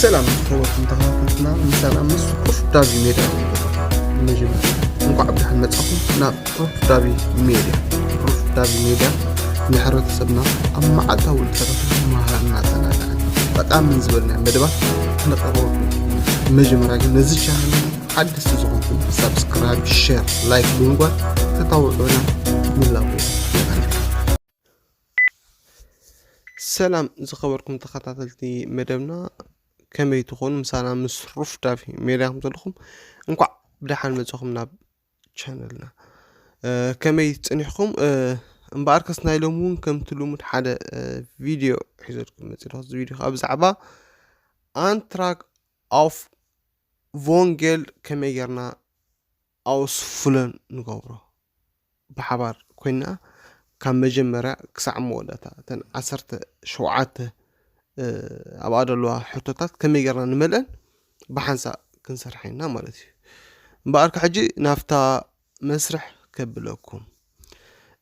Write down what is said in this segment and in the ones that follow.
ሰላም ዝኸበርኩም ተኸታተልትና፣ ምሳና ምስ ሩፍ ዳቪ ሜድያ። መጀመርያ እንኳዕ ብደሓን መጻኹም ናብ ሩፍ ዳቪ ሜድያ። ሩፍ ዳቪ ሜድያ ንሕብረተሰብና ኣብ መዓልታዊ ንጥፈታት መሃርና ዘናግዕን ጠቃምን ዝበልና መደባት ክነቅርበልኩም። መጀመርያ ግን ነዚ ቻነል ሓደስቲ ዝኾንኩም ሳብስክራይብ፣ ሼር፣ ላይክ ብምግባር ተታውዑና ንላቦ። ሰላም ዝኸበርኩም ተኸታተልቲ መደብና፣ ከመይ ትኾኑ? ምሳና ምስ ሩፍ ዳቪ ሜድያ ከም ዘለኹም እንኳዕ ብደሓን መጻኹም ናብ ቻነልና። እ፣ ከመይ ጽኒሕኩም? እ፣ እምበኣርከስ ናይ ሎሚ እውን ከምቲ ልሙድ ሓደ፣ እ፣ ቪድዮ ሒዘልኩም መጺእ ኣለኹ። እዚ ቪድዮ ከኣ ብዛዕባ ኣንትራክ ኣፍ ቮንጌል ከመይ ጌርና ኣውስፍለን ንገብሮ። ብሓባር ኮይና ካብ መጀመርያ ክሳዕ መወዳእታ እተን ዓሰርተ ሸውዓተ፣ እ፣ ኣብኣ ዘለዋ ሕቶታት ከመይ ጌርና ንመልአን ብሓንሳእ ክንሰርሐ ኢና ማለት እዩ። እምበኣርከ ሕጂ ናብታ መስርሕ ከብለኩም።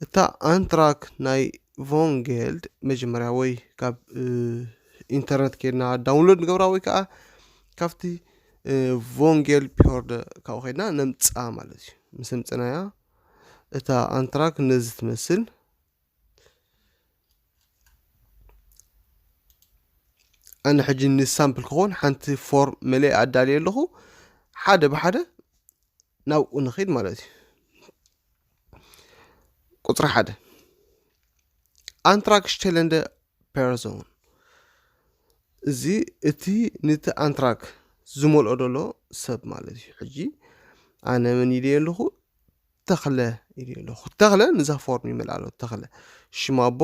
እታ ኣንትራክ ናይ ቮንጌልድ መጀመርያ ወይ ካብ፣ እ፣ ኢንተርነት ከይድና ዳውንሎድ ንገብራ ወይ ከዓ ካብቲ፣ እ፣ ቮንጌል ፒዮርደ ካብኡ ከይድና ነምጽኣ ማለት እዩ። ምስ ኣምጽናያ እታ ኣንትራክ ነዚ ትመስል። ኣነ ሕጂ ንሳምፕል ክኾን ሓንቲ ፎርም መሊአ ኣዳልየ ኣለኹ። ሓደ ብሓደ ናብኡ ንኸይድ ማለት እዩ። ቁጽሪ ሓደ፣ ኣንትራክ ሽቴለንደ ፐርሶን። እዚ እቲ ንቲ ኣንትራክ ዝመልኦ ዘሎ ሰብ ማለት እዩ። ሕጂ ኣነ መን ኢለ ኣለኹ? ተኽለ ኢለ ኣለኹ። ተኽለ ንዛ ፎርም ይመልኣ ኣሎ። ተኽለ ሽም ኣቦ፣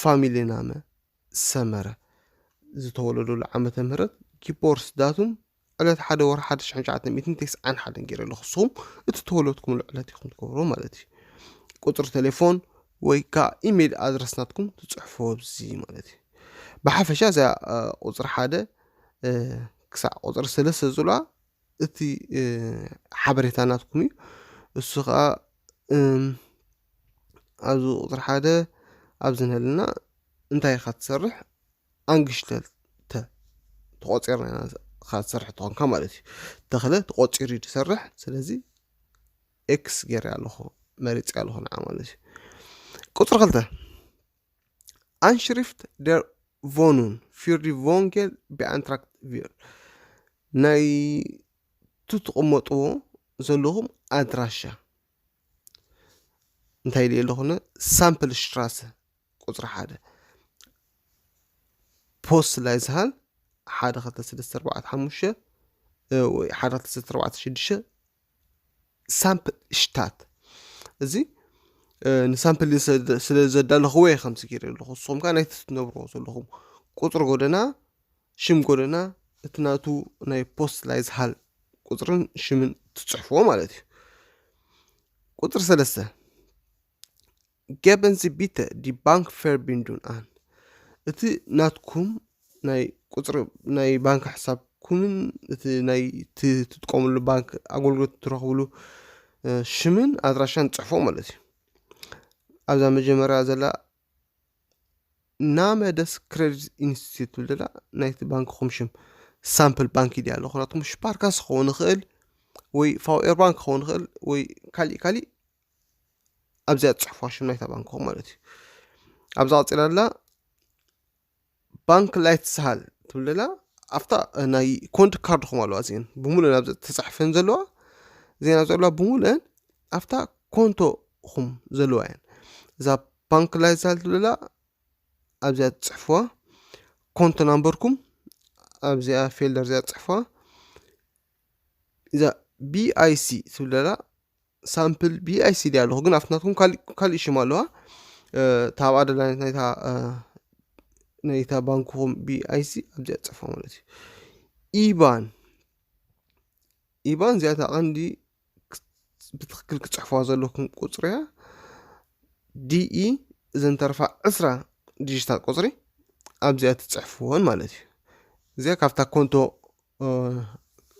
ፋሚሊ ናመ፣ ሰመረ፣ ዝተወለደሉ ዓመተ ምህረት፣ ጊቦርስ ዳቱም፣ ዕለት ሓደ ወርሒ ሓደ ሽሕን ትሽዓተ ሚእትን ተስዓን ሓደን ገይረ ኣለኹ። ንስኹም እቲ ተወለድኩምሉ ዕለት ኢኹም ትገብሮ ማለት እዩ። ቁጽሪ ቴሌፎን ወይ ከዓ ኢሜይል ኣድረስ ናትኩም ትጽሕፍዎ ኣብዚ ማለት እዩ። ብሓፈሻ እዛ፣ እ፣ ቁጽሪ ሓደ፣ እ፣ ክሳዕ ቁጽሪ ሰለስተ ዝብላ እቲ፣ እ፣ ሓበሬታ ናትኩም እዩ። እሱ ከዓ፣ እም፣ ኣብዚ ቁጽሪ ሓደ ኣብዚ ንህልና እንታይ ኢኻ ትሰርሕ? ኣንግሽተልተ ተቆጺርና ኢና፣ ኢኻ ትሰርሕ ተኾንካ ማለት እዩ። ተኽለ ተቆጺሩ እዩ ዝሰርሕ። ስለዚ ኤክስ ገይረ ኣለኹ፣ መሪጸ ኣለኹ ንዓ ማለት እዩ። ቁጽሪ ክልተ፣ ኣንሽሪፍት ደር ቮኑን ፊር ዲ ቮንጌል ቢኣንትራክት ቪር፣ ናይ ትትቕመጥዎ ዘለኹም ኣድራሻ እንታይ ኢለ ኣለኹ? ሳምፕል ሽትራሰ ቁጽሪ ሓደ፣ ፖስት ላይዝሃል ሓደ ክልተ ሰለስተ ኣርባዕተ ሓሙሽተ፣ እ፣ ወይ ሓደ ክልተ ሰለስተ ኣርባዕተ ሽዱሽተ፣ ሳምፕል ሽታት። እዚ፣ እ፣ ንሳምፕል ስለ፣ ስለ ዘዳለኽዎ እየ ከምዚ ገይረ ኣለኹ። ንስኹም ከኣ ናይቲ ትነብርዎ ዘለኹም ቁጽሪ ጎደና፣ ሽም ጎደና፣ እቲ ናቱ ናይ ፖስት ላይዝሃል ቁጽርን ሽምን ትጽሕፍዎ ማለት እዩ። ቁጽሪ ሰለስተ፣ Geben Sie bitte die Bankverbindung an። እቲ ናትኩም ናይ ቁጽሪ ናይ ባንክ ሕሳብኩምን እቲ ናይ ት-፣ ትጥቀምሉ ባንክ ኣገልግሎት ትረኽብሉ፣ እ፣ ሽምን ኣድራሻን ጽሕፎ ማለት እዩ። ኣብዛ መጀመርያ ዘላ ናመ ደስ ክሬዲት ኢንስቲትዩት ትብል ዘላ ናይቲ ባንክኹም ሽም ሳምፕል ባንክ ኢድያ ኣለኹ። ናትኩም ሽፓርካስ ክኸውን ይኽእል ወይ ፋውኤር ባንክ ክኸውን ይኽእል ወይ ካሊእ ካሊእ ኣብዚኣ ትጽሕፍዋ ሽም ናይታ ባንክኹም ማለት እዩ። ኣብዛ ቀጺላ ዘላ ባንክ ላይትስሃል ትብል ዘላ ኣብታ ናይ ኮንት ካርድኹም ኣለዋ። እዚአን ብምሉእን ኣብዚ ተጻሕፈን ዘለዋ፣ እዚአን ኣብ ዘለዋ ብምሉእን ኣብታ ኮንቶኹም ዘለዋ እየን። እዛ ባንክ ላይትስሃል ትብል ዘላ ኣብዚኣ ትጽሕፍዋ፣ ኮንቶ ናምበርኩም ኣብዚኣ ፌልደር እዚኣ ትጽሕፍዋ። እዛ ቢ ኣይ ሲ ትብል ዘላ ሳምፕል ቢ ኣይ ሲ ድያ ኣለኹ፣ ግን ኣብቲ ናትኩም ካሊእ፣ ካሊእ ሽም ኣለዋ። እ፣ እታ ኣብኣ ደላ ናይታ፣ እ፣ ናይታ ባንክኹም ቢ ኣይ ሲ ኣብዚኣ ትጽሕፍዋ ማለት እዩ። ኢባን፣ ኢባን እዚኣ እታ ቀንዲ ብትኽክል ክትጽሕፍዋ ዘለኩም ቁጽሪ እያ። ዲ ኢ እዘን ተርፋ ዕስራ ዲጂታት ቁጽሪ ኣብዚኣ ትጽሕፍወን ማለት እዩ። እዚኣ ካብታ ኮንቶ፣ እ፣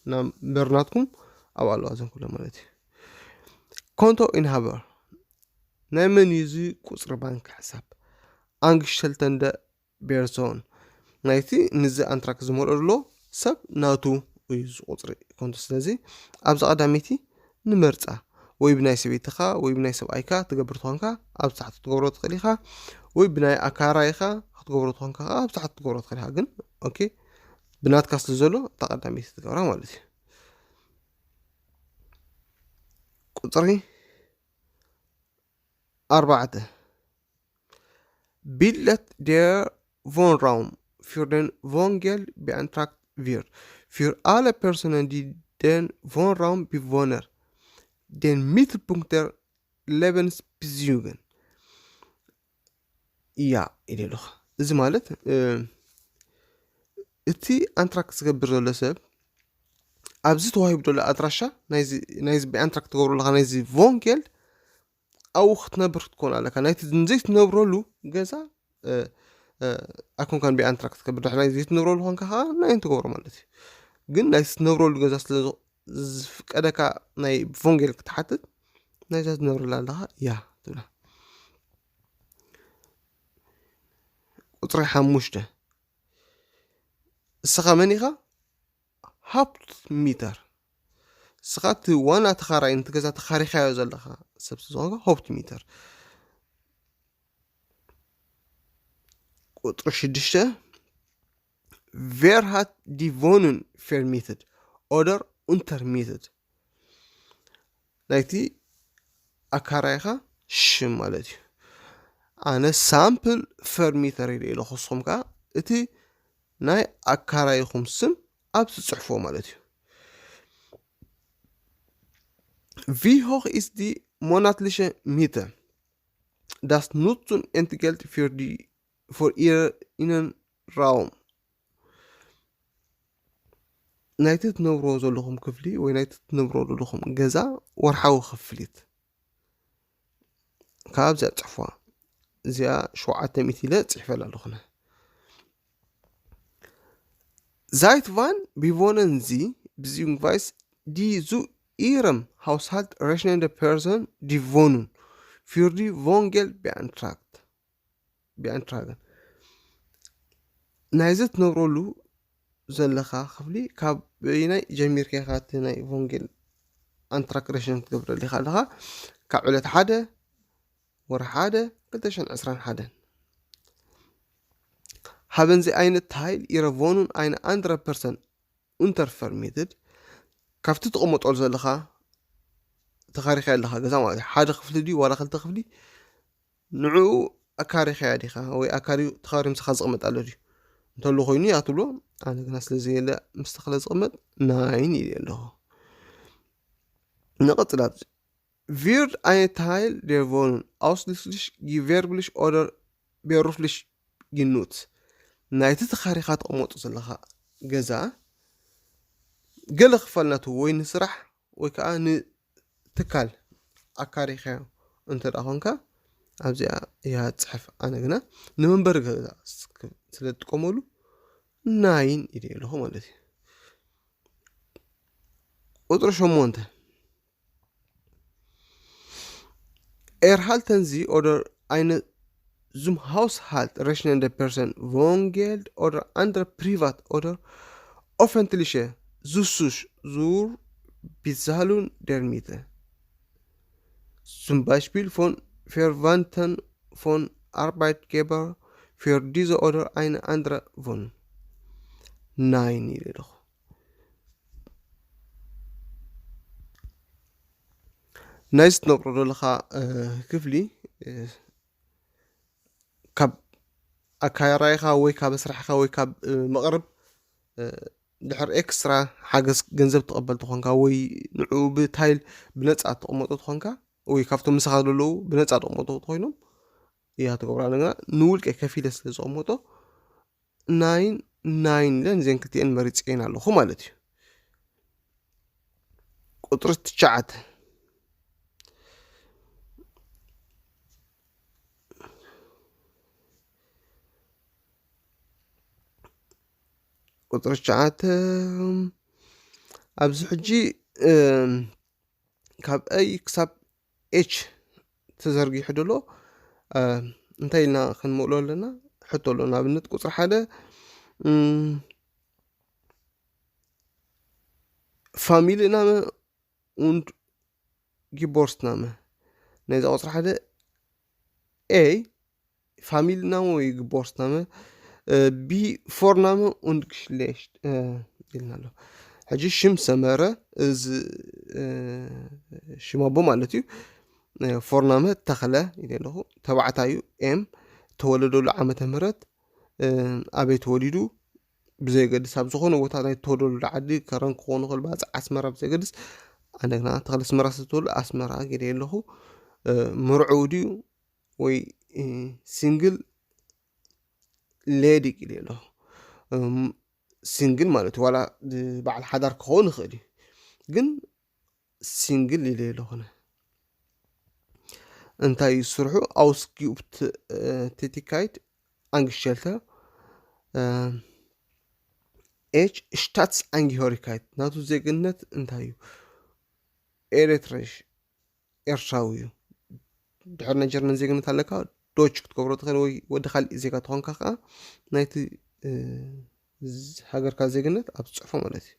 ናምበር ናትኩም ኣብኣ ኣለዋ እዘን ኩለን ማለት እዩ። ኮንቶ ኢንሃበር ናይ መን እዩ እዚ ቁጽሪ ባንክ ሕሳብ? ኣንግሽተልተንደ ቤርሶን ናይቲ ንዚ ኣንትራክ ዝመልኦ ዘሎ ሰብ ናቱ እዩ እዚ ቁፅሪ ኮንቶ። ስለዚ ኣብዛ ቀዳመይቲ ንመርፃ፣ ወይ ብናይ ሰበይትኻ ወይ ብናይ ሰብኣይካ ትገብር ትኾንካ፣ ኣብ ታሕቲ ክትገብሮ ትኽእል ኢኻ። ወይ ብናይ ኣካራይኻ ክትገብሮ ትኾንካ ከዓ ኣብ ታሕቲ ክትገብሮ ትኽእል ኢኻ። ግን ኦኬ፣ ብናትካ ስለ ዘሎ እታ ቀዳመይቲ ትገብራ ማለት እዩ። ቁፅሪ ኣርባዕተ። Bildet der Wohnraum für den Wohngeldbeantrag wird für alle Personen, die den Wohnraum bewohnen, den Mittelpunkt der Lebensbeziehungen. Ja, ኢለ ኣለኹ። እዚ ማለት እቲ ኣንትራክት ዝገብር ዘሎ ሰብ ኣብዚ ተዋሂቡ ዘሎ ኣድራሻ ናይዚ ብኣንትራክት ትገብሮ ኣለካ፣ ናይዚ ቮንጌል ኣብኡ ክትነብር ክትኮን ኣለካ። ናይቲ ዘይትነብረሉ ገዛ ኣይኮንካን ብኣንትራክት ትገብር። ድሕሪ ናይ ዘይትነብረሉ ኮንካ ከዓ ናይ ትገብሮ ማለት እዩ። ግን ናይ ትነብረሉ ገዛ ስለ ዝፍቀደካ ናይ ቮንጌል ክትሓትት፣ ናይዛ ትነብረላ ኣለካ እያ ትብላ። ቁፅሪ ሓሙሽተ፣ እስኻ መን ኢኻ? ሃፕት ሚተር። እስኻ እቲ ዋና ተኻራይ ነቲ ገዛ ተኻሪኻዮ ዘለኻ ሰብ ዝኾንካ ሃፕት ሚተር። ቁፅሪ ሽዱሽተ፣ ቬር ሃት ዲ ቮኑን ፌርሚትድ ኦደር ኡንተርሚትድ። ናይቲ ኣካራይኻ ሽም ማለት እዩ። ኣነ ሳምፕል ፌርሚተር ኢለ ኢለ ክስኹም ከዓ እቲ ናይ ኣካራይኹም ስም ኣብ ትፅሕፎ ማለት እዩ። ቪ ሆኽ ኢስ ዲ ሞናትሊሸ ሚተ ዳስ ኑቱን ኤንትገልት ፊር ዲ ፎር ኢረ ኢነን ራውም። ናይቲ ትነብሮ ዘለኹም ክፍሊ ወይ ናይቲ ትነብሮ ዘለኹም ገዛ ወርሓዊ ክፍሊት ካብዚኣ ፅሕፏ። እዚኣ ሸውዓተ ሚእቲ ኢለ ፅሒፈላ ኣለኹነ። Seit wann bewohnen Sie beziehungsweise die zu Ihrem Haushalt rechnende Person die Wohnung für die Wohngeld beantragt? Beantragen. ናይዚ ትነብረሉ ዘለኻ ክፍሊ ካብ በይናይ ጀሚርካ ኢኻ እቲ ናይ ቮንጌል ኣንትራክ ረሽን ክትገብረሉ ኢኻ ኣለኻ? ካብ ዕለት ሓደ ወርሒ ሓደ ክልተ ሽሕን ዕስራን ሓደን። Haben Sie eine Teil Ihrer Wohnung eine andere Person untervermietet? ካብቲ ትቕመጠሉ ዘለኻ ተኻሪኻ ኣለኻ ገዛ ማለት እዩ። ሓደ ክፍሊ ድዩ ዋላ ክልተ ክፍሊ ንዕኡ ኣካሪኻያ ዲኻ ወይ ኣካሪዩ ተኻሪ ምሳኻ ዝቕመጥ ኣሎ ድዩ እንተሉ ኮይኑ እያ ትብሎ። ኣነ ግና ስለ ዘየለ ምስ ተኽለ ዝቕመጥ ናይን ኢለ ኣለኹ። ንቐጽል ኣብዚ። Wird ein Teil der Wohnung ausschließlich gewerblich oder beruflich genutzt? ናይቲ ተኻሪኻ ተቐመጡ ዘለኻ ገዛ ገለ ክፋል ናቱ ወይ ንስራሕ ወይ ከዓ ንትካል ኣካሪኻዮ እንተ ደኣ ኮንካ ኣብዚኣ እያ ትፅሕፍ። ኣነ ግና ንመንበሪ ገዛ ስለ ትጥቀመሉ ናይን ኢለ ኣለኹ ማለት እዩ። ቁፅሪ ሸሞንተ፣ Erhalten Sie oder eine zum Haushalt rechnende Person Wohngeld oder andere privat oder öffentliche Zuschuss zur Bezahlung der Miete, zum Beispiel von Verwandten, von Arbeitgeber für diese oder eine andere Wohnung? Nein, ኢለ ኣለኹ። ናይ ዝትነብሮ ዘለኻ ክፍሊ ካብ ኣካራይኻ ወይ ካብ ስራሕኻ ወይ ካብ መቕርብ ድሕር ኤክስትራ ሓገዝ ገንዘብ ትቐበል ተኾንካ ወይ ንዑ ብታይል ብነፃ ትቕመጦ ተኾንካ ወይ ካብቶም ምሳኻ ዘለዉ ብነፃ ትቕመጦ ተኾይኖም እያ ትገብራ። ንግና ንውልቀ ከፊለ ስለ ዝቕመጦ ናይን ናይን ኢለን እዚአን ክልቲአን መሪፀየን ኣለኹ ማለት እዩ። ቁፅሪ ትሽዓተ፣ ቁፅሪ ትሽዓተ ኣብዚ ሕጂ ካብ ኤይ ክሳብ ኤች ተዘርጊሑ ደሎ እንታይ ኢልና ክንምእሎ ኣለና? ሕቶ ኣሎ። ንኣብነት ቁፅሪ ሓደ Familienname und Geburtsname. ናይዛ ቁፅሪ ሓደ A፣ Familienname ወይ Geburtsname፣ B፣ Vorname und Geschlecht ኢልና ኣሎ። ሕጂ ሽም ሰመረ፣ እዚ ሽም ኣቦ ማለት እዩ። Vorname ተኽለ ኢለ ኣለኹ። ተባዕታይ እዩ። M፣ ተወለደሉ ዓመተ ምህረት፣ ኣበይ ተወሊዱ ብዘየገድስ፣ ኣብ ዝኾነ ቦታ ናይ ተወለደሉ ዓዲ፣ ከረን ክኾን ይኽእል፣ ባጽዕ፣ ኣስመራ፣ ብዘየገድስ፣ ኣነ ግና ተኽለ ኣስመራ ዝተወልደ ኣስመራ ገለ ኣለኹ። ምርዑው ድዩ ወይ ሲንግል ሌዲ ኢለ ኣለኹ። ሲንግል ማለት እዩ፣ ዋላ በዓል ሓዳር ክኸውን ይኽእል እዩ፣ ግን ሲንግል ኢለ ኣለኹ። እንታይ እዩ ስርሑ? Ausgeübt Tätigkeit Angestellter። H፣ Staatsangehörigkeit፣ ናቱ ዜግነት እንታይ እዩ? ኤሪትሪሽ፣ ኤርትራዊ እዩ። ድሕር ናይ ጀርመን ዜግነት ኣለካ፣ ዶች ክትገብሮ ትኽእል፣ ወይ ወዲ ካልእ ዜጋ ተኾንካ ከዓ ናይቲ ሃገርካ ዜግነት ኣብ ትፅሕፎ ማለት እዩ።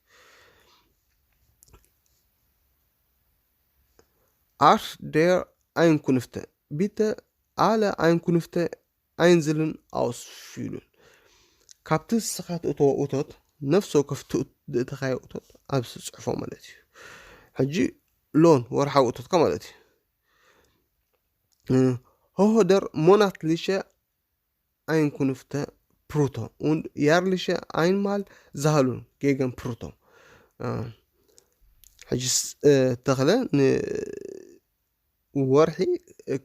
Art der Einkünfte: Bitte alle Einkünfte einzeln ausfüllen። ካብቲ ንስኻ ትእትዎ እቶት፣ ነፍሲ ወከፍ ትእትኻዮ እቶት ኣብዚ ጽሕፎ ማለት እዩ። ሕጂ ሎን፣ ወርሓዊ እቶትካ ማለት እዩ። Hohe der monatliche Einkünfte brutto und jährliche einmal zahlen gegen brutto። ሕጂ ተኽለ ንወርሒ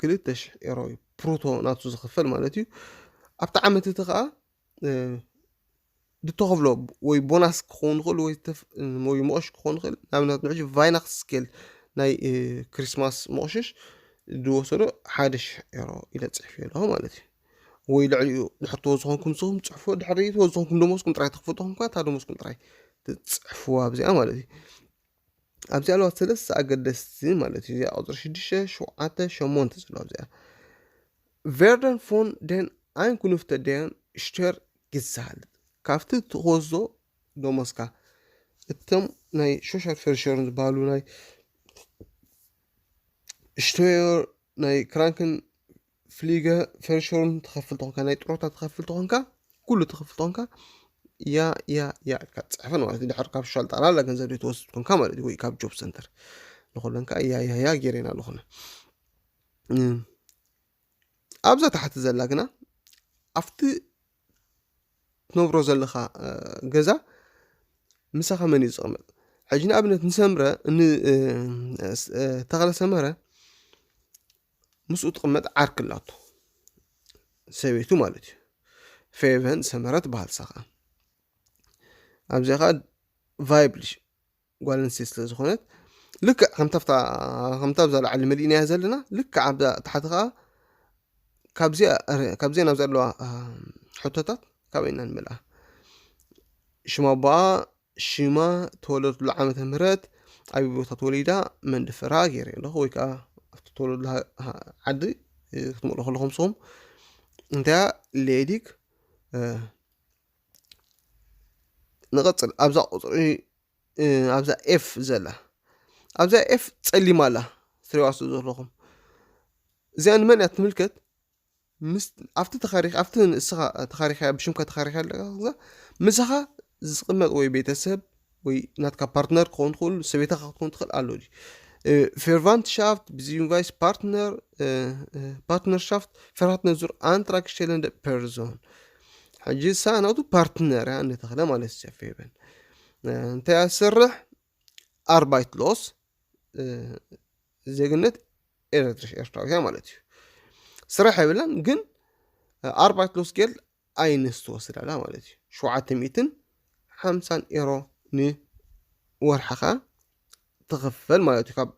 ክልተ ሽሕ ኤሮ እዩ ብሩቶ ናቱ ዝኽፈል ማለት እዩ። ኣብቲ ዓመት እቲ ከዓ ድተኸፍሎ ወይ ቦናስ ክኸውን ይኽእል ወይ መቑሸሽ ክኸውን ይኽእል። ንኣብነት ንሕጂ ቫይናክስ ስኬል ናይ ክሪስማስ መቑሸሽ ዝወሰዶ ሓደ ሽሕ ኤሮ ኢለ ፅሕፍ ኣለኹ ማለት እዩ። ወይ ልዕሊኡ ድሕር ትወ ዝኾንኩም ንስኹም ፅሕፎ፣ ድሕሪ ትወ ዝኾንኩም ደሞዝኩም ጥራይ ትኽፍሉ ተኾንኩም እታ ደሞዝኩም ጥራይ ትፅሕፍዋ ኣብዚኣ ማለት እዩ። ኣብዚ ኣለዋ ሰለስተ ኣገደስቲ ማለት እዩ። እዚኣ ቁፅሪ ሽዱሽተ፣ ሸውዓተ፣ ሸሞንተ ዘለዋ ኣብዚኣ። Werden von den Einkünften der Steuer gezahlt። ካብቲ ትወስዶ ደሞዝካ እቶም ናይ ሶሻል ፌርሸርን ዝበሃሉ ናይ ሽቶየር ናይ ክራንክን ፍሊገ ፌርሸርን ትኸፍል ተኾንካ፣ ናይ ጥሮታ ትኸፍል ተኾንካ፣ ኩሉ ትኸፍል ተኾንካ፣ ያ ያ ያ ኢልካ ትፅሕፈን ማለት እዩ። ድሕር ካብ ሻል ጣላላ ገንዘብ ዘይትወስድ ኮንካ ማለት እዩ፣ ወይ ካብ ጆብ ሰንተር ንኹለን ከዓ ያ ያ ያ ገይረና ኣለኹነ። ኣብዛ ታሕቲ ዘላ ግና ኣብቲ ትነብሮ ዘለኻ ገዛ ምሳኻ መን እዩ ዝቕመጥ? ሕጂ ንኣብነት ንሰምረ፣ ተኽለ ሰመረ ምስኡ ትቕመጥ ዓርኪ ኣላቶ፣ ሰበይቱ ማለት እዩ። ፌቨን ሰመረ ትበሃል። ሳኻ ኣብዚኣ ከዓ ቫይብልሽ ጓል ኣንስተይቲ ስለ ዝኾነት፣ ልክዕ ከምታ ኣብዛ ላዕሊ መሊእናያ ዘለና፣ ልክዕ ኣብዛ ታሕቲ ከዓ ካብዚኣ ናብዚ ኣለዋ ሕቶታት ካበይ ኢና ንመልኣ? ሽማ ኣቦኣ፣ ሽማ፣ ተወለደሉ ዓመተ ምህረት፣ ኣበይ ቦታ ተወሊዳ፣ መን ደፈራ ገይረ ኣለኹ፣ ወይ ከዓ ኣብቲ ተወለደሉ ዓዲ ክትመልኡ ከለኹም ንስኹም። እንታይ ሌዲክ ንቐፅል። ኣብዛ ቁፅሪ ኣብዛ ኤፍ ዘላ ኣብዛ ኤፍ ፀሊማ ኣላ፣ ትሪዋ ስለ ዘለኹም። እዚኣ ንመን እያ ትምልከት? ምስ ኣብቲ ተኻሪኽ ኣብቲ ንስኻ ተኻሪኻ ብሽምካ ተኻሪኻ ኣለካ፣ ምሳኻ ዝቕመጥ ወይ ቤተሰብ ወይ ናትካ ፓርትነር ክኸውን ትኽእል፣ ሰበይታኻ ክትኮን ትኽእል ኣሎ ድዩ? Verwandtschaft beziehungsweise Partner Partnerschaft verhältnis zur Antragstellende Person። ሕጂ እሳ ናቱ ፓርትነር እያ ንተኽለ ማለት እዩ። ፌቨን እንታይ እያ ትሰርሕ? ኣርባይትሎስ ዜግነት ኤረትርሽ ኤርትራዊ እያ ማለት እዩ። ስራሕ የብላን ግን ኣርባይትሎስ ጌልድ ኣይንስ ትወስድ ኣላ ማለት እዩ። ሸውዓተ ሚእትን ሓምሳን ኤሮ ንወርሓኻ ትኽፈል ማለት እዩ። ካብ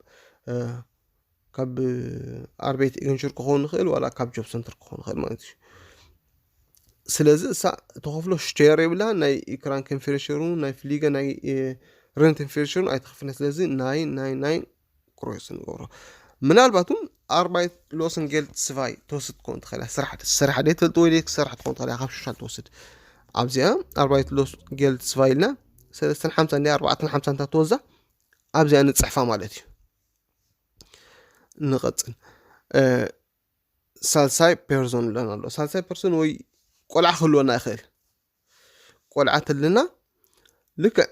ካብ ኣርቤት ኤገንሽር ክኸውን ይኽእል ዋላ ካብ ጆብ ሰንተር ክኸውን ይኽእል ማለት እዩ። ስለዚ እሳ ተኸፍሎ ሽቴር የብላ፣ ናይ ክራንከንፌርሽሩ ናይ ፍሊገ ናይ ረንተንፌርሽሩ ኣይተኸፍለን። ስለዚ ናይ ናይ ናይ ክሮስ ንገብሮ። ምናልባት እውን ኣርባይት ሎስን ጌልድ ስቫይ ትወስድ ትኸውን ትኽእል እያ። ስራሕ ስራሕ ደይ ትፈልጥ ወይ ደይ ክሰርሕ ትኸውን ትኽእል እያ። ካብ ሸሻን ትወስድ ኣብዚኣ ኣርባይት ሎስ ጌልድ ስቫይ ኢልና ሰለስተን ሓምሳ እንዲ ኣርባዕተን ሓምሳ እንታ ትወዛ ኣብዚኣ ንፅሕፋ ማለት እዩ። ንቐፅል። ሳልሳይ ፐርሶን ብለን ኣሎ። ሳልሳይ ፐርሶን ወይ ቆልዓ ክህልወና ይኽእል። ቆልዓ ተልና ልክዕ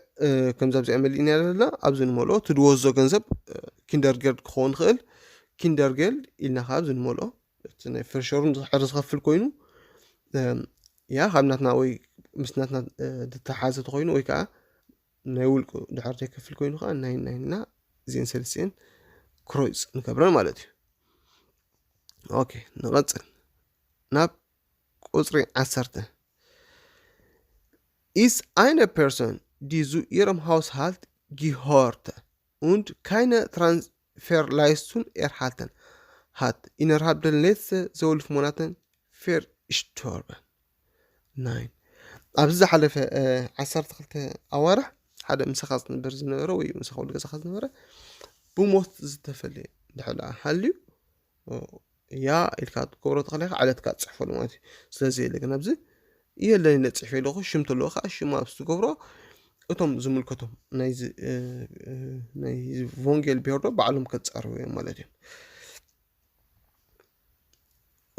ከምዚ ኣብዚኣ መሊእና ዘለና ኣብዚ ንመልኦ ትድወዞ ገንዘብ ኪንደርጌርድ ክኸውን ይኽእል። ኪንደርጌል ኢልና ካብ ኣብዚ ንመልኦ እቲ ናይ ፍርሸሩን ድሕሪ ዝኸፍል ኮይኑ ያ ካብ ናትና ወይ ምስ ናትና ዝተሓዘ ተኮይኑ ወይ ከዓ ናይ ውልቁ ድሕሪ ዘይከፍል ኮይኑ ከዓ ናይ ናይና እዚን ሰልስን ክሮይፅ ንገብረን ማለት እዩ። ኦኬ፣ ንቐፅል ናብ ቁፅሪ ዓሰርተ። Ist eine Person, die zu ihrem Haushalt gehörte und keine Transferleistung erhalten hat, innerhalb der letzten zwölf Monaten verstorben. Nein. ኣብዚ ዝሓለፈ ዓሰርተ ክልተ ኣዋርሕ ሓደ ምሳኻ ዝነበር ዝነበረ ወይ ምሳኻ ውልቀ ዝኻ ዝነበረ ብሞት ዝተፈለየ ድሕላ ሃልዩ ያ ኢልካ ትገብሮ ተኽለ ኢኻ ዕለትካ ትፅሕፈሉ ማለት እዩ። ስለዚ የለ ግን ኣብዚ የለን ኢለ ፅሕፈ ኣለኹ። ሽም ተለዎ ከዓ ሽም ኣብ ትገብሮ እቶም ዝምልከቶም ናይ ቮንጌል ቤርዶ ባዕሎም ከፃርቡ እዮም ማለት እዮም።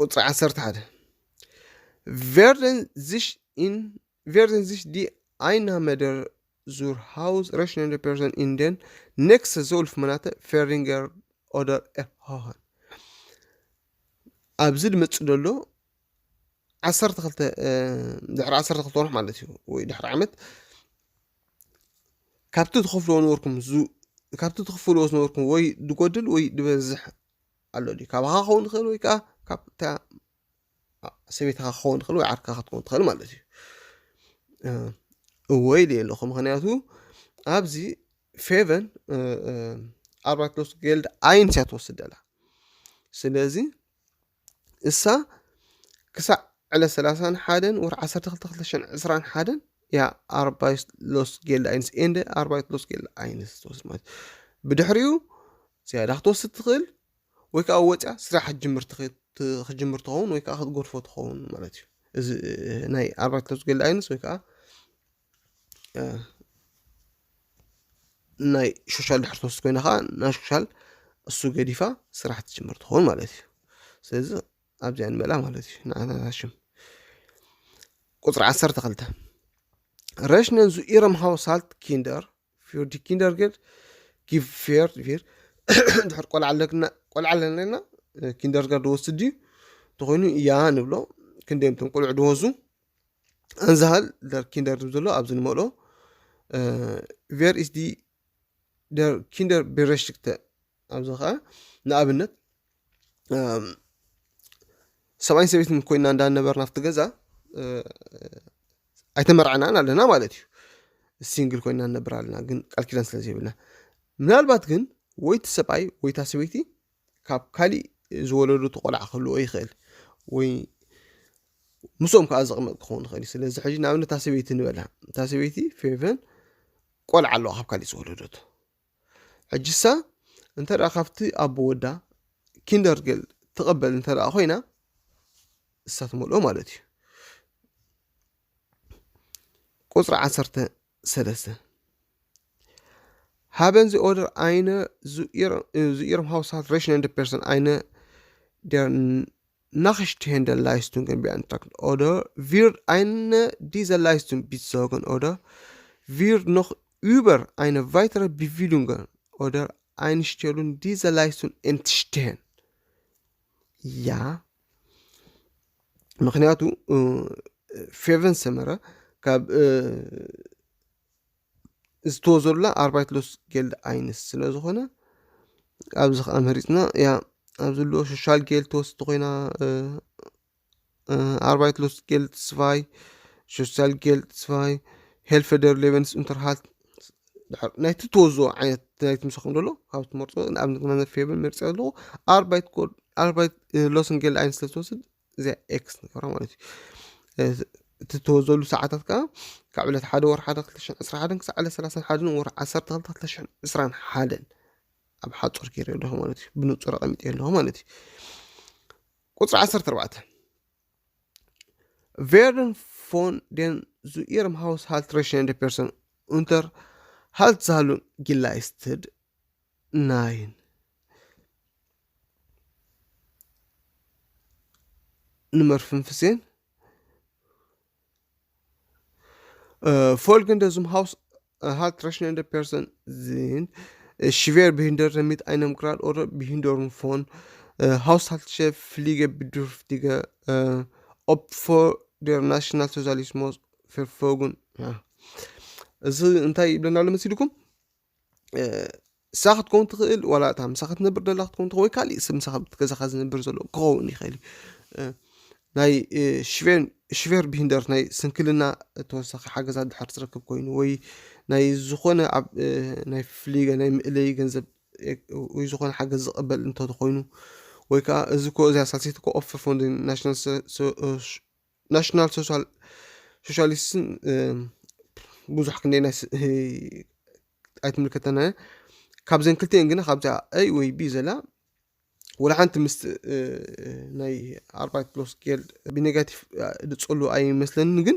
ቁፅሪ ዓሰርተ ሓደ werden sich in werden sich die Einnahme der zur Haus rechnende Person in den nächsten zwölf Monate verringern oder erhöhen. ኣብዚ ድመፅእ ዘሎ ዓሰርተ ክልተ ድሕሪ ዓሰርተ ክልተ ወርሕ ማለት እዩ ወይ ድሕሪ ዓመት ካብቲ ትኸፍልዎ ነበርኩም ካብቲ ትኽፍልዎ ዝነበርኩም ወይ ድጎድል ወይ ድበዝሕ ኣሎ ድዩ? ካባኻ ክኸውን ይኽእል ወይ ከዓ ካብታ ሰበይትኻ ክኸውን ትኽእል ወይ ዓርካኻ ክትከውን ትኽእል ማለት እዩ። እወ ኢለ ኣለኹ። ምክንያቱ ኣብዚ ፌቨን ኣርባይት ሎስ ጌልድ ኣይንስ እያ ትወስድ ዘላ። ስለዚ እሳ ክሳዕ ዕለት ሰላሳን ሓደን ወርሒ ዓሰርተ ክልተ ክልተ ሽሕን ዕስራን ሓደን እያ ኣርባይት ሎስ ጌልድ ኣይንስ ኤንደ ኣርባይት ሎስ ጌልድ ኣይንስ ትወስድ ማለት እዩ። ብድሕሪኡ ዝያዳ ክትወስድ ትኽእል ወይ ከዓ ወፅያ ስራሕ ክትጅምር ትኽእል ክጅምር ትኸውን ወይ ከዓ ክትገድፎ ትኸውን ማለት እዩ። እዚ ናይ ኣርባዕተ ዝገል ኣይነስ ወይ ከዓ ናይ ሾሻል ድሕር ትወስድ ኮይና ከዓ ናይ ሾሻል እሱ ገዲፋ ስራሕ ትጅምር ትኸውን ማለት እዩ። ስለዚ ኣብዚኣ ንበላ ማለት እዩ። ንዓና ሽም ቁፅሪ ዓሰርተ ክልተ ረሽነን ዙ ኢረም ሃውሳልት ኪንደር ፊርዲ ኪንደርገርድ ጊቨርድ ቪር ድሕር ቆልዓ ኣለና ቆልዓ ኣለና ኪንደርጋርድ ወስድ ድዩ ተኮይኑ እያ ንብሎ። ክንደምቶም ቆልዑ ድወዙ ኣንዛሃል ደር ኪንደር ድብ ዘሎ ኣብዚ ንመልኦ ቬር ኢስ ዲ ደር ኪንደር ቤረሽክተ ኣብዚ ከዓ ንኣብነት ሰብኣይን ሰበይትን ኮይና እንዳነበርና ኣብቲ ገዛ ኣይተመርዐናን ኣለና ማለት እዩ። ሲንግል ኮይና ንነብር ኣለና ግን ቃል ኪዳን ስለ ዘይብልና ምናልባት ግን ወይቲ ሰብኣይ ወይታ ሰበይቲ ካብ ካሊእ ዝወለዱ ቆልዓ ክህልዎ ይኽእል ወይ ምስኦም ከዓ ዘቕመጥ ክኸውን ይኽእል እዩ። ስለዚ ሕጂ ንኣብነት እታ ሰበይቲ ንበላ እታ ሰበይቲ ፌቨን ቆልዓ ኣለዋ ካብ ካሊእ ዝወለደት ሕጂሳ እንተ ካብቲ ኣቦ ወዳ ኪንደርገል ትቐበል እንተ ኮይና እሳ ትመልኦ ማለት እዩ። ቁፅሪ ዓሰርተ ሰለስተ ሃበን ዚ ኦደር ኣይነ ዙኢርም ሃውሳት ሬሽን ኤንድ ፐርሰን ኣይነ ደር ናክሽትሄንደ ላይስቱንገን ቢኣንትራክት ኦደር ቪርድ ኣይነ ዲዘ ላይስቱን ቢትዞገን ኦደር ቪርድ ኖክ über eine weitere Bewilligung oder Einstellung dieser Leistung entstehen. Ja, ምክንያቱ ፌቨን ሰመረ ካብ ዝተወዘሉላ ኣርባይት ሎስ ጌልድ ኣይንስ ስለ ዝኾነ ኣብዚ ከዓ መሪፅና ያ ኣብዚ ኣለዎ ሶሻል ጌልድ ትወስድ ኮይና ኣርባይት ሎስ ጌልድ ስቫይ ሶሻል ጌልድ ስቫይ ሄልፈደር ሌቨንስ ኡንተርሃልት ናይቲ ትወዝዎ ዓይነት ናይቲ ምሳኹም ዘሎ ካብ ትመርፆ ንኣብነት ፌብል መርፂ ኣለኹ ኣርባይት ሎስን ጌልድ ኣይንስ ስለ ትወስድ እዚኣ ኤክስ ንገብራ ማለት እዩ። እቲ ተወዘሉ ሰዓታት ከዓ ካብ ዕለት ሓደ ወር ሓደ ክልተ ሽሕን ዕስራን ሓደን ክሳብ ዕለት ሰላሳን ሓደን ወር ዓሰርተ ክልተ ክልተ ሽሕን ዕስራን ሓደን ኣብ ሓፁር ገይረ ኣለኹ ማለት እዩ። ብንፁር ኣቐሚጠ ኣለኹ ማለት እዩ። ቁፅሪ ዓሰርተ ኣርባዕተ werden von den zu ihrem Haushalt rechnende Person unter Haltzahlung geleistet Nein. Nummer fünfzehn. Äh, folgende zum Haushalt rechnende Person sind äh, schwer Behinderte mit einem Grad oder Behinderung von äh, haushaltliche Pflegebedürftige äh, Opfer der Nationalsozialismus verfolgen. Ja. እዚ እንታይ ይብለና ኣሎ መሲልኩም? ንሳ ክትከውን ትኽእል፣ ዋላ እታ ምሳኻ ትነብር ደላ ክትከውን ትኽእል፣ ወይ ካሊእ ሰብ ምሳኻ ኣብቲ ገዛኻ ዝነብር ዘሎ ክኸውን ይኽእል እዩ። ናይ ሽቨር ብሂንደር ናይ ስንክልና ተወሳኺ ሓገዛት ድሓር ትረክብ ኮይኑ፣ ወይ ናይ ዝኾነ ኣብ ናይ ፍሊገ ናይ ምእለይ ገንዘብ ወይ ዝኾነ ሓገዝ ዝቐበል እንተኾይኑ፣ ወይ ከዓ እዚ ኮ እዚኣ ሳልሰይቲ ኮ ኦፈር ፎንድ ናሽናል ናሽናል ሶሻል ሶሻሊስትን ብዙሕ ክንደይ ናይ ኣይትምልከተና። ካብዘን ክልቲኤን ግና ካብዚኣ ኤ ወይ ቢ ዘላ ወላ ሓንቲ ምስ ናይ ኣርባይት ፕሎስ ጌል ብኔጋቲቭ ድፅሉ ኣይመስለንን። ግን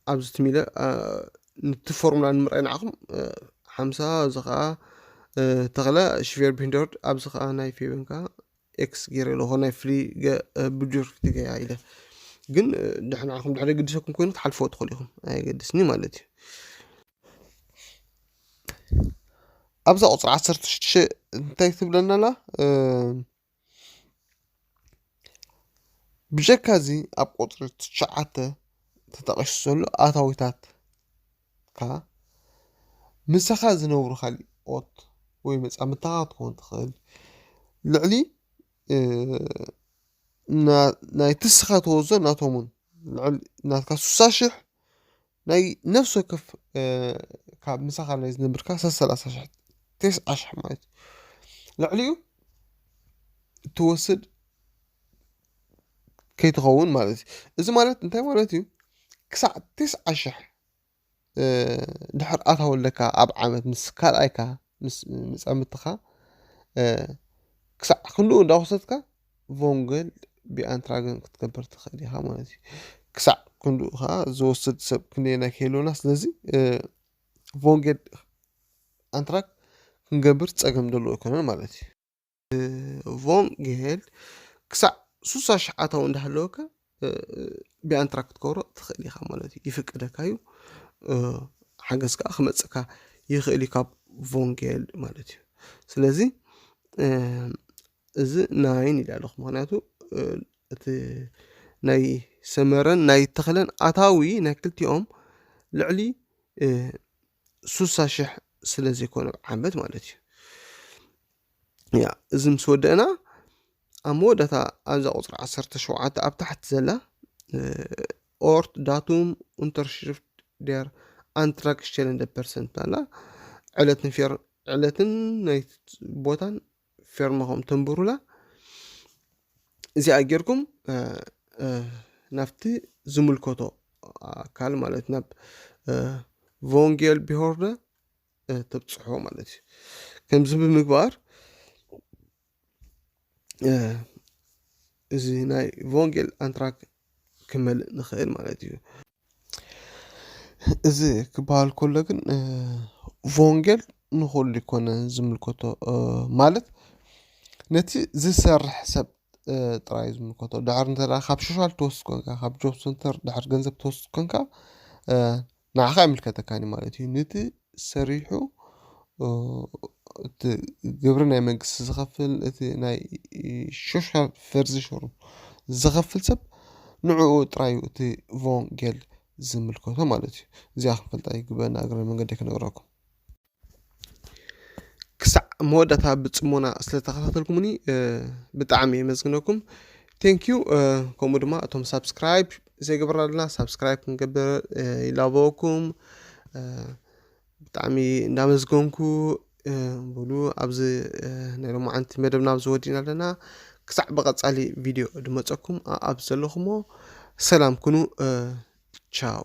ኣብዚ ትሚለ ንቲ ፎርሙላ ንምርኣይ ንዓኹም ሓምሳ፣ እዚ ከዓ ተኽለ ሽቬር ቢንደርድ፣ ኣብዚ ከዓ ናይ ፌበንካ ኤክስ ገይረ ኣለኹ፣ ናይ ፍሊ ብጁር ፍቲ ገያ ኢለ። ግን ድሕናኹም ድሕሪ ግድሰኩም ኮይኑ ትሓልፎ ትኽእሉ ኢኹም፣ ኣየገድስኒ ማለት እዩ። ኣብዛ ቁፅሪ ዓሰርተ ሽዱሽተ እንታይ ትብለና ኣላ? ብጀካ እዚ ኣብ ቁፅሪ ትሽዓተ ተጠቒሱ ዘሎ ኣታዊታት ካ ምሳኻ ዝነብሩ ካሊኦት ወይ መፃምድታኻ ክትከውን ትኽእል፣ ልዕሊ ናይቲ ንስኻ ትወስዶ ናቶም እውን ልዕሊ ናትካ ስሳ ሽሕ ናይ ነፍሲ ወከፍ ካብ ምሳኻ ናይ ዝነብርካ ሰላሳ ሽሕ፣ ተስዓ ሽሕ ማለት እዩ። ልዕሊኡ እትወስድ ከይትኸውን ማለት እዩ። እዚ ማለት እንታይ ማለት እዩ? ክሳዕ ተስዓ ሽሕ ድሕር ኣታዊ ኣለካ ኣብ ዓመት ምስ ካልኣይካ ምስ መጻምድትኻ ክሳዕ ክንድኡ እንዳወሰድካ ቮንገል ቢኣንትራገን ክትገብር ትኽእል ኢኻ ማለት እዩ። ክሳዕ ክንድኡ ከዓ ዝወስድ ሰብ ክንደየናይ ከይህልወና፣ ስለዚ ቮንገል ኣንትራክ ክንገብር ጸገም ዘለዎ ኣይኮነን ማለት እዩ። ቮንጌል ክሳዕ ሱሳ ሽሕ ኣታዊ እንዳሃለወካ ቢኣንትራክ ክትገብሮ ትኽእል ኢኻ ማለት እዩ። ይፍቅደካ እዩ። ሓገዝ ከዓ ክመፅካ ይኽእል እዩ ካብ ቮንጌል ማለት እዩ። ስለዚ እዚ ናይን ኢለ ኣለኹ፣ ምክንያቱ እቲ ናይ ሰመረን ናይ ተኽለን ኣታዊ ናይ ክልቲኦም ልዕሊ ሱሳ ሽሕ ስለ ዘይኮነ ኣብ ዓመት ማለት እዩ። ያ፣ እዚ ምስ ወደእና ኣብ መወዳእታ ኣብዛ ቁፅሪ ዓሰርተ ሸውዓተ ኣብ ታሕቲ ዘላ ኦርት ዳቱም ኡንተርሽሪፍት ደር ኣንትራግ ሸለንደ ፐርሰንት ኣላ። ዕለትን ፌር ዕለትን ናይ ቦታን ፌርማኹም ተንብሩላ። እዚኣ ጌርኩም ናብቲ ዝምልከቶ ኣካል ማለት ናብ ቮንጌል ቢሆርደ ተብፅሖ ማለት እዩ። ከምዚ ብምግባር እዚ ናይ ቮንጌል ኣንትራክ ክመልእ ንኽእል ማለት እዩ። እዚ ክበሃል ከሎ ግን ቮንጌል ንኹሉ ይኮነ ዝምልከቶ፣ ማለት ነቲ ዝሰርሕ ሰብ ጥራይ ዝምልከቶ። ድሕር እንተ ካብ ሶሻል ትወስድ ኮንካ፣ ካብ ጆብ ሰንተር ድሕር ገንዘብ ትወስድ ኮንካ ንዓኻ ይምልከተካኒ ማለት እዩ። ነቲ ሰሪሑ እቲ ግብሪ ናይ መንግስቲ ዝኸፍል፣ እቲ ናይ ሶሻል ፈርዚ ሸሩ ዝኸፍል ሰብ ንዕኡ ጥራዩ እቲ ቮንጌል ዝምልከቶ ማለት እዩ። እዚኣ ክንፈልጣ ይግበና እግረ መንገዲ ክነግረኩም። ክሳዕ መወዳእታ ብፅሞና ስለተኸታተልኩምኒ ብጣዕሚ የመስግነኩም። ቴንኪዩ። ከምኡ ድማ እቶም ሳብስክራይብ ዘይገበርና ኣለና ሳብስክራይብ ክንገብር ይላበወኩም። ብጣዕሚ እንዳመስገንኩ ብሉ ኣብዚ ናይ ሎማዓንቲ መደብና ኣብዚ ወዲና ኣለና። ክሳዕ ብቐፃሊ ቪድዮ ድመፀኩም ኣብ ዘለኹሞ ሰላም ኩኑ። ቻው።